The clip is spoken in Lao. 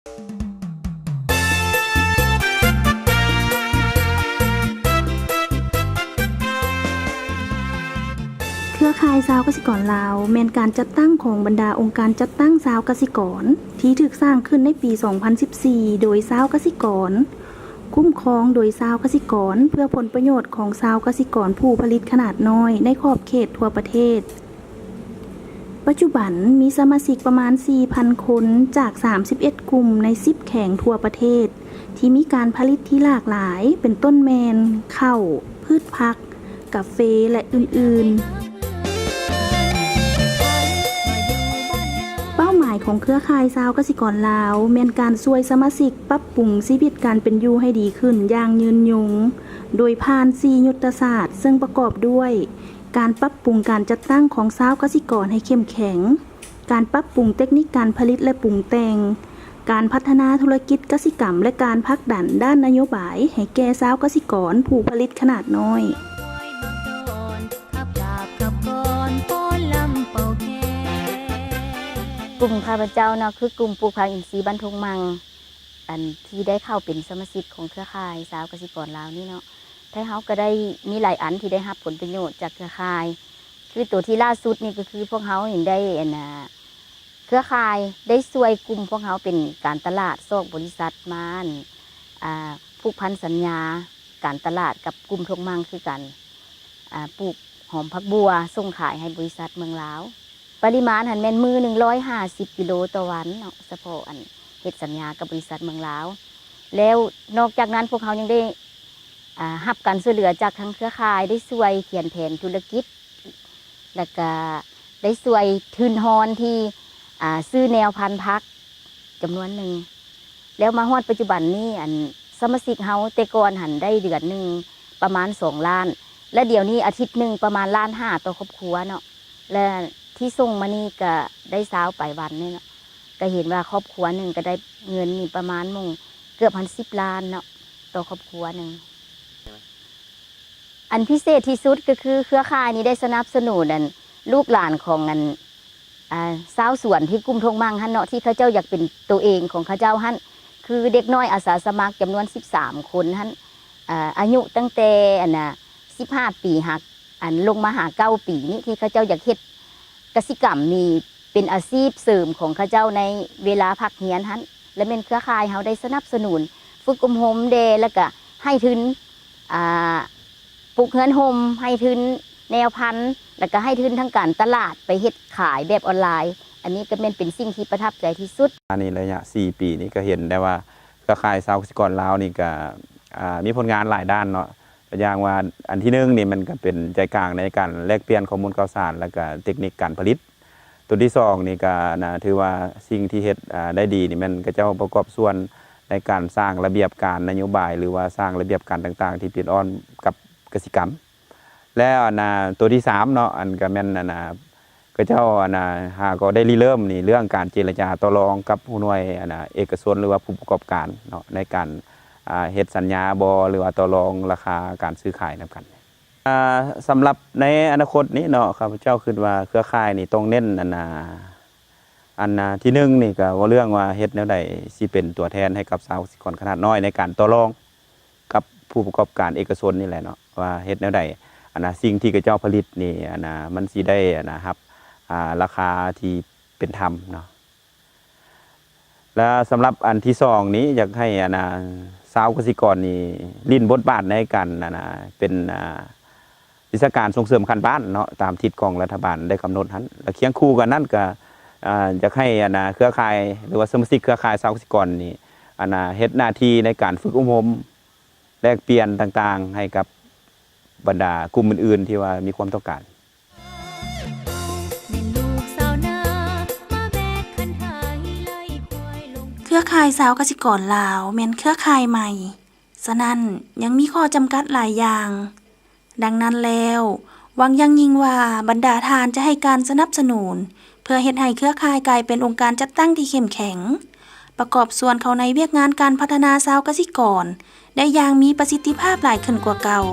ເຄືອຂ່າຍຊາວກະສິກອນລາວ ແມ່ນການຈັດຕັ້ງຂອງບັນດາອົງການຈັດຕັ້ງຊາວກະສິກອນ ທີ່ຖືກສ້າງຂຶ້ນໃນປີສອງພັນສິບສີ່ ໂດຍຊາວກະສິກອນ, ຄຸ້ມຄອງໂດຍຊາວກະສິກອນ ເພື່ອຜົນປະໂຫຍດຂອງຊາວກະສິກອນຜູ້ຜະລິດຂະໜາດນ້ອຍໃນຂອບເຂດທົ່ວປະເທດ. ປັດຈຸບັນມີສະມາຊິກປະມານສີ່ພັນຄົນ ຈາກສາມສິບເອັດກຸ່ມໃນສິບແຂວງທົ່ວປະເທດ ທີ່ມີການຜະລິດທີ່ຫຼາກຫຼາຍ ເປັນຕົ້ນແມ່ນເຂົ້າ, ພືດຜັກ, ກາເຟ ແລະ ອື່ນໆ. ເປົ້າໝາຍຂອງເຄືອຂ່າຍຊາວກະສິກອນລາວ ແມ່ນການຊ່ວຍສະມາຊິກປັບປຸງຊີວິດການເປັນຢູ່ໃຫ້ດີຂຶ້ນຢ່າງຍືນຍົງ ໂດຍຜ່ານສີ່ຍຸດທະສາດ ເຊິ່ງປະກອບດ້ວຍ ການປັບປຸງການຈັດຕັ້ງຂອງຊາວກະສິກອນໃຫ້ເຂັ້ມແຂງ, ການປັບປຸງເຕັກນິກການຜະລິດ ແລະ ປຸງແຕ່ງ, ການພັດທະນາທຸລະກິດກະສິກຳ ແລະ ການຜັກດັນດ້ານນະໂຍບາຍໃຫ້ແກ່ຊາວກະສິກອນຜູ້ຜະລິດຂະໜາດນ້ອຍ. ກຸ່ມຂ້າພະເຈົ້າເນາະ ຄືກຸ່ມປູກຜັກອິນຊີບ້ານທົ່ງມັ່ງ ອັນທີ່ໄດ້ເຂົ້າເປັນສະມາຊິກຂອງເຄືອຂ່າຍຊາວກະສິກອນລາວນີ້ເນາະ, ໄທເຮົາກໍໄດ້ມີຫຼາຍອັນທີ່ໄດ້ຮັບຜົນປະໂຫຍດຈາກເຄືອຂ່າຍ. ຄືໂຕທີ່ລ່າສຸດນີ້ກໍຄືພວກເຮົານີ້ໄດ້ ອັນນ່າ ເຄືອຂ່າຍໄດ້ຊ່ວຍກຸ່ມພວກເຮົາເປັນການຕະຫຼາດ ຊອກບໍລິສັດມາ ອັນ ອ່າ ຜູກພັນສັນຍາການຕະຫຼາດກັບກຸ່ມທົ່ງມັ່ງຄືກັນ, ອ່າ ປູກຫອມຜັກບົ່ວສົ່ງຂາຍໃຫ້ບໍລິສັດເມືອງລາວ. ປະລິມານຫັ້ນແມ່ນມື້ໜຶ່ງຮ້ອຍຫ້າສິບກິໂລຕໍ່ວັນເນາະ, ສະເພາະອັນເຮັດສັນຍາກັບບໍລິສັດເມືອງລາວ. ແລ້ວນອກຈາກນັ້ນພວກເຮົາຍັງໄດ້ ອ່າ ຮັບການຊ່ວຍເຫຼືອຈາກທາງເຄືອຂ່າຍ ໄດ້ຊ່ວຍຂຽນແຜນທຸລະກິດ ແລ້ວກະໄດ້ຊ່ວຍທຶນຮອນທີ່ ອ່າ ຊື້ແນວພັນຜັກຈຳນວນໜຶ່ງ. ແລ້ວມາຮອດປັດຈຸບັນນີ້ ອັນ ສະມາຊິກເຮົາແຕ່ກ່ອນຫັ້ນໄດ້ເດືອນໜຶ່ງປະມານສອງລ້ານ ແລະ ດຽວນີ້ອາທິດໜຶ່ງປະມານລ້ານຫ້າຕໍ່ຄອບຄົວເນາະ. ແລະ ທີ່ສົ່ງມານີ້ກະໄດ້ຊາວປາຍວັນນີ້ເນາະ, ກະເຫັນວ່າຄອບຄົວໜຶ່ງກະໄດ້ເງິນນີ້ປະມານໝ່ອງເກືອບຮອດສິບລ້ານເນາະ ຕໍ່ຄອບຄົວໜຶ່ງ. ອັນພິເສດທີ່ສຸດກໍຄືເຄືອຂ່າຍນີ້ໄດ້ສະໜັບສະໜູນ ອັນ ລູກຫຼານຂອງ ອັນ ອ່າ ຊາວສວນທີ່ກຸ່ມທົ່ງມັ່ງຫັ້ນເນາະ ທີ່ເຂົາເຈົ້າຢາກເປັນໂຕເອງຂອງເຂົາເຈົ້າຫັ້ນ, ຄືເດັກນ້ອຍອາສາສະໝັກຈຳນວນສິບສາມຄົນຫັ້ນ, ອ່າ ອາຍຸຕັ້ງແຕ່ ອັນນ່າ ສິບຫ້າປີ ຫາ ອັນ ລົງມາຫາເກົ້າປີນີ້ ທີ່ເຂົາເຈົ້າຢາກເຮັດກະສິກຳນີ້ເປັນອາຊີບເສີມຂອງເຂົາເຈົ້າໃນເວລາພັກຮຽນຫັ້ນ, ແລະ ແມ່ນເຄືອຂ່າຍເຮົາໄດ້ສະໜັບສະໜູນຝຶກອົບຮົມແດ່ ແລ້ວກະໃຫ້ທຶນ ອ່າ ປູກເຮືອນຮົ່ມ, ໃຫ້ທຶນແນວພັນ ແລ້ວກະໃຫ້ທຶນທາງການຕະຫຼາດໄປເຮັດຂາຍແບບອອນລາຍ. ອັນນີ້ກໍແມ່ນເປັນສິ່ງທີ່ປະທັບໃຈທີ່ສຸດ. ອັນນີ້ໄລຍະສີ່ປີນີ້ກໍເຫັນໄດ້ວ່າ ເຄືອຂ່າຍຊາວກະສິກອນລາວນີ້ກໍ ອ່າ ມີຜົນງານຫຼາຍດ້ານເນາະ. ຕົວຢ່າງວ່າ ອັນທີໜຶ່ງນີ້ ມັນກໍເປັນໃຈກາງໃນການແລກປ່ຽນຂໍ້ມູນຂ່າວສານ ແລ້ວກໍເຕັກນິກການຜະລິດ. ຕົວທີສອງນີ້ກໍ ອັນນ່າ ຖືວ່າສິ່ງທີ່ເຮັດ ອ່າ ໄດ້ດີນີ້ ແມ່ນເຂົາເຈົ້າປະກອບສ່ວນໃນການສ້າງລະບຽບການນະໂຍບາຍ ຫຼືວ່າສ້າງລະບຽບການຕ່າງໆ ທີ່ປິດອ້ອມກັບກະສິກຳ. ແລ້ວ ອັນນ່າ ຕົວທີສາມເນາະ ອັນກໍແມ່ນ ອັນນ່າ ເຂົາເຈົ້າ ອັນນ່າ ຫາກໍໄດ້ລິເລີ່ມນີ້ ເລື່ອງການເຈລະຈາຕໍ່ລອງກັບຜູ້ໜ່ວຍ ອັນນ່າ ເອກະຊົນ ຫຼືວ່າຜູ້ປະກອບການເນາະ ໃນການ ອ່າ ເຮັດສັນຍາບໍ ຫຼືວ່າຕໍ່ລອງລາຄາການຊື້ຂາຍນຳກັນ. ອ່າ ສຳລັບໃນອະນາຄົດນີ້ເນາະ ຂ້າພະເຈົ້າຄິດວ່າເຄືອຂ່າຍນີ້ຕ້ອງເນັ້ນ ອັນນ່າ ອັນນ່າ ທີໜຶ່ງນີ້ກໍເວົ້າເລື່ອງວ່າເຮັດແນວໃດຊິເປັນຕົວແທນໃຫ້ກັບຊາວກະສິກອນຂະໜາດນ້ອຍໃນການຕໍ່ລອງ ກັບຜູ້ປະກອບການເອກະຊົນນີ້ແຫຼະເນາະ ວ່າເຮັດແນວໃດ ອັນນ່າ ສິ່ງທີ່ເຂົາເຈົ້າຜະລິດນີ້ ອັນນ່າ ມັນຊິໄດ້ ອັນນ່າ ຮັບ ອ່າ ລາຄາທີ່ເປັນທຳເນາະ. ແລະ ສຳລັບອັນທີສອງນີ້ ຢາກໃຫ້ ອັນນ່າ ຊາວກະສິກອນນີ້ຫຼິ້ນບົດບາດໃນການ ອັນນ່າ ເປັນ ອ່າ ວິຊາການສົ່ງເສີມຂັ້ນບ້ານເນາະ ຕາມທິດຂອງລັດຖະບານໄດ້ກຳນົດຫັ້ນ ແລະ ຄຽງຄູ່ກັນນັ້ນກໍ ອ່າ ຢາກໃຫ້ ອັນນ່າ ເຄືອຂ່າຍ ຫຼືວ່າສະມາຊິກເຄືອຂ່າຍຊາວກະສິກອນນີ້ ອັນນ່າ ເຮັດໜ້າທີ່ໃນການຝຶກອົບຮົມ ແລກປ່ຽນຕ່າງໆ ໃຫ້ກັບບັນດາກຸ່ມອື່ນໆ ທີ່ວ່າມີຄວາມຕ້ອງການ. ເຄືອຂ່າຍຊາວກະສິກອນລາວແມ່ນເຄືອຂ່າຍໃໝ່, ສະນັ້ນຍັງມີຂໍ້ຈຳກັດຫຼາຍຢ່າງ. ດັ່ງນັ້ນແລ້ວ, ຫວັງຢ່າງຍິ່ງວ່າບັນດາທ່ານຈະໃຫ້ການສະໜັບສະໜູນ ເພື່ອເຮັດໃຫ້ເຄືອຂ່າຍກາຍເປັນອົງການຈັດຕັ້ງທີ່ເຂັ້ມແຂງ, ປະກອບສ່ວນເຂົ້າໃນວຽກງານການພັດທະນາຊາວກະສິກອນໄດ້ຢ່າງມີປະສິດທິພາບຫຼາຍຂຶ້ນກວ່າເກົ່າ.